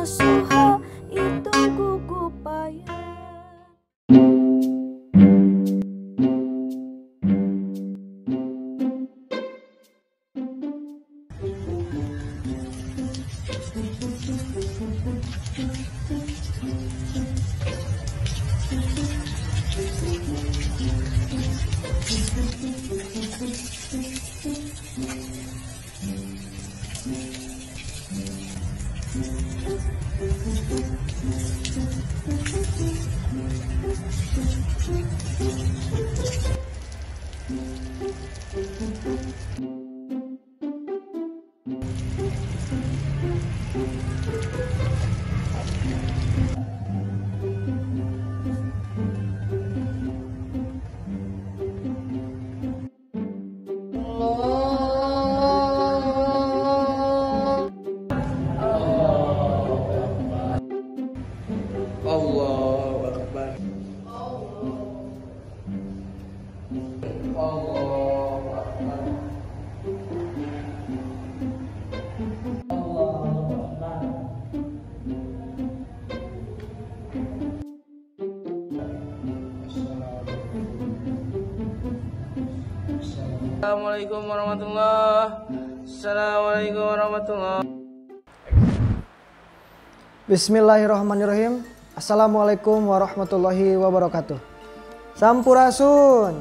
nasuha itu gugupayan. Allahu Akbar. Allahu Akbar. Allahu Akbar. Assalamualaikum warahmatullahi. Assalamualaikum warahmatullahi. Bismillahirrahmanirrahim. Assalamualaikum warahmatullahi wabarakatuh. Sampurasun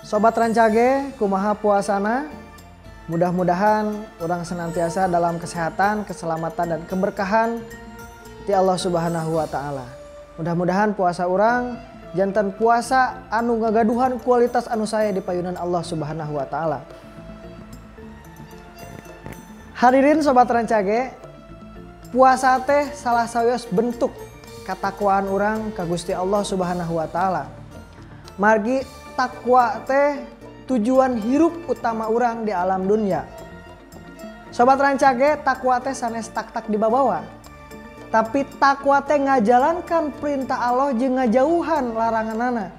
Sobat Rancage, kumaha puasana? Mudah-mudahan orang senantiasa dalam kesehatan, keselamatan dan keberkahan di Allah Subhanahu wa taala. Mudah-mudahan puasa orang jantan puasa anu ngagaduhan kualitas anu saya di payunan Allah Subhanahu wa taala. Hadirin Sobat Rancage, puasa teh salah sawios bentuk katakwaan orang ka Gusti Allah Subhanahu wa taala. Margi takwa teh tujuan hirup utama orang di alam dunia. Sobat Rancage, takwa teh sanes tak-tak dibawa. Tapi takwa teh ngajalankan perintah Allah jeung ngajauhan laranganana.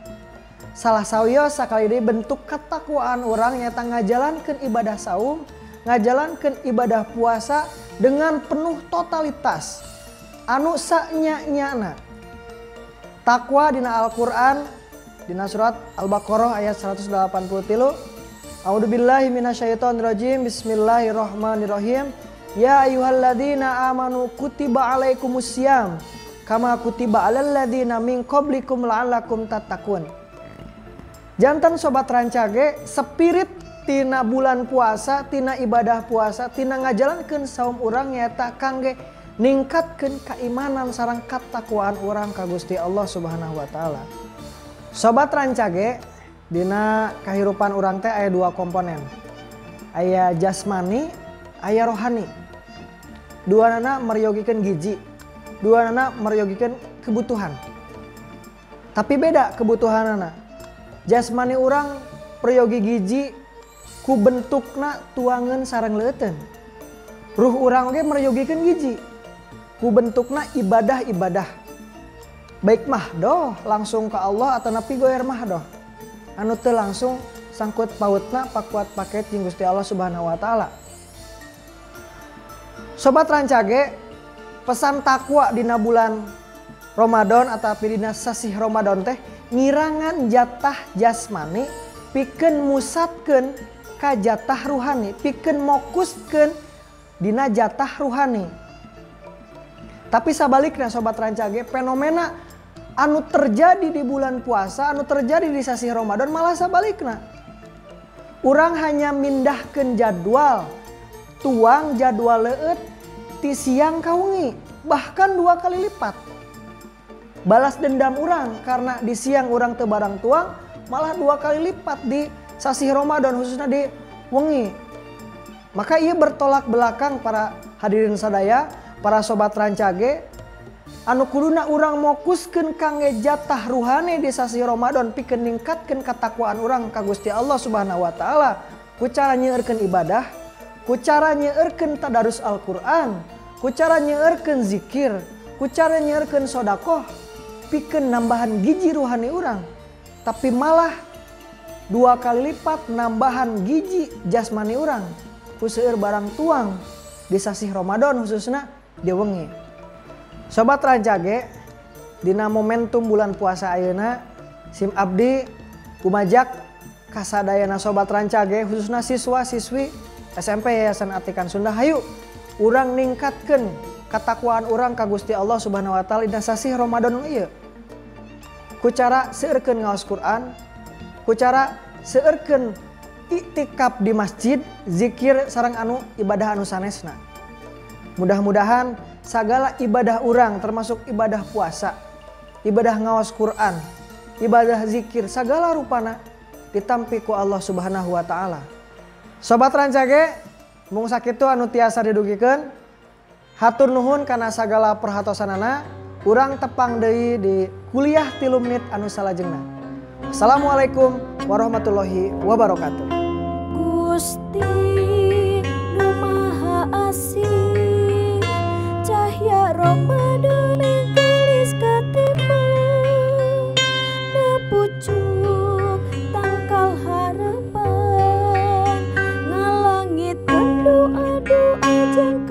Salah sawios sakali deui bentuk ketakwaan orang nyata ngajalankeun ibadah saum, ngajalankeun ibadah puasa dengan penuh totalitas. Anu sanya-nyana. Takwa dina Al-Qur'an dina surat Al-Baqarah ayat 183. A'udzubillahi minasyaitonirrajim. Bismillahirrahmanirrahim. Ya ayyuhalladzina amanu kutiba alaikumusiyam kama kutiba alal ladzina min qablikum la'allakum tattaqun. Jantan Sobat Rancage, spirit tina bulan puasa, tina ibadah puasa, tina ngajalankeun saum urang nyaeta kangge ningkatkeun keimanan sareng katakwaan urang ka Gusti Allah Subhanahu wa taala. Sobat Rancage, dina kahirupan urang teh aya dua komponen. Aya jasmani, aya rohani. Duanana meryogikeun gizi, duanana meryogikeun kebutuhan. Tapi beda kebutuhanana. Jasmani urang peryogi gizi ku bentukna tuangan sareng leuteun. Ruh urang oge meryogikeun gizi ku bentukna ibadah-ibadah. Baik mahdoh langsung ke Allah atau napi goer mahdoh. Anu teu langsung sangkut pautna pakuat paket jeung Gusti Allah Subhanahu wa taala. Sobat Rancage, pesan takwa dina bulan Ramadan atau dina sasih Ramadan teh ngirangan jatah jasmani pikeun musatkeun ka jatah ruhani, pikeun mokuskeun dina jatah ruhani. Tapi sabaliknya Sobat Rancage, fenomena anu terjadi di bulan puasa, anu terjadi di sasih Ramadan malah sabalikna. Urang hanya mindahkeun jadwal, tuang jadwal leueut ti siang ka wengi, bahkan 2 kali lipat. Balas dendam urang karena di siang urang teu barang tuang, malah 2 kali lipat di sasih Ramadan khususnya di wengi. Maka ia bertolak belakang para hadirin sadaya, para Sobat Rancage, anu kuduna urang mokuskeun kangge jatah ruhani di sasih Ramadan pikeun ningkatkeun katakwaan urang ka Gusti Allah Subhanahu wa taala ku cara nyeueurkeun ibadah, ku cara nyeueurkeun tadarus Al-Qur'an, ku cara nyeueurkeun zikir, ku cara nyeueurkeun sodakoh pikeun nambahan gizi ruhani urang. Tapi malah 2 kali lipat nambahan gizi jasmani urang ku seueur barang tuang di sasih Ramadan khususna di wengi. Sobat Rancage, dina momentum bulan puasa ayeuna sim abdi kumajak kasadayana Sobat Rancage khususna siswa-siswi SMP Yayasan Atikan Sunda, hayu urang ningkatkeun katakwaan urang ka Gusti Allah Subhanahu wa taala dina sasih Ramadan ieu. Ku cara seueurkeun ngaos Quran, ku cara seueurkeun iktikaf di masjid, zikir sareng anu ibadah anu sanesna. Mudah-mudahan sagala ibadah urang termasuk ibadah puasa, ibadah ngaos Quran, ibadah zikir, sagala rupana ditampi ku Allah Subhanahu wa taala. Sobat Rancage, mung sakitu anu tiasa didugikeun. Hatur nuhun kana sagala perhatosanana. Urang tepang deui di kuliah 3 menit anu salajengna. Assalamualaikum warahmatullahi wabarakatuh. Gusti nu Maha Asih, cahya Ramadan menggelis katima, pucuk tangkal harapan, ngalangitkeun doa-doa jeung.